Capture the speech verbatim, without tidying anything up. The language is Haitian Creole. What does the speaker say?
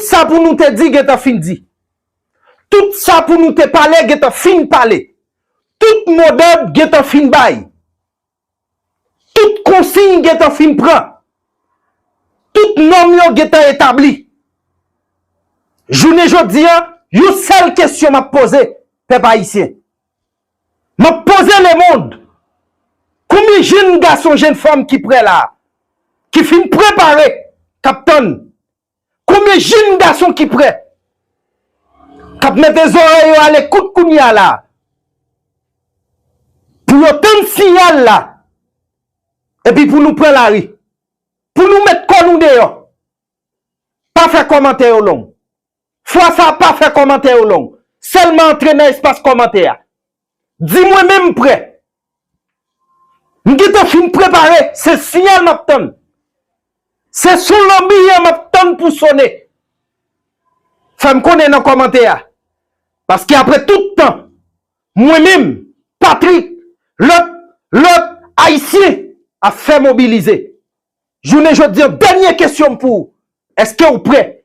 sa pou nou te di gentan fin di. Tout sa pou nou te pale gentan fin pale. Tout modòd gentan fin bay. Tout konsiy gentan fin pran. Tout nòm yo gentan etabli. Jounen jodi a, yon sèl kesyon m ap poze, pèp ayisyen. M ap poze lemonn, konbyen jenn gason, jenn fanm ki prè la, ki fin prepare, k ap tann? Konbyen jenn gason ki prè, k ap mete zòrèy yo alekout kounye a la, pou yo tann siyal la, epi pou nou pran lari, pou nou met kò nou deyò? Pa fè kòmantè yo long. Fwa sa a, pa fè kòmantè yo long. Sèlman antre nan espas kòmantè a. Di mwen menm m prè. M gentan fin prepare, se siyal m ap tann. Se son lanbi a m ap tann pou sone. Fè m konnen nan kòmantè a. Paske apre tout tan, mwen menm, Patrick, lòt, lòt ayisyen ap fè mobilize. Jounen jodi a, dènye kesyon m pou ou. Èske w prè?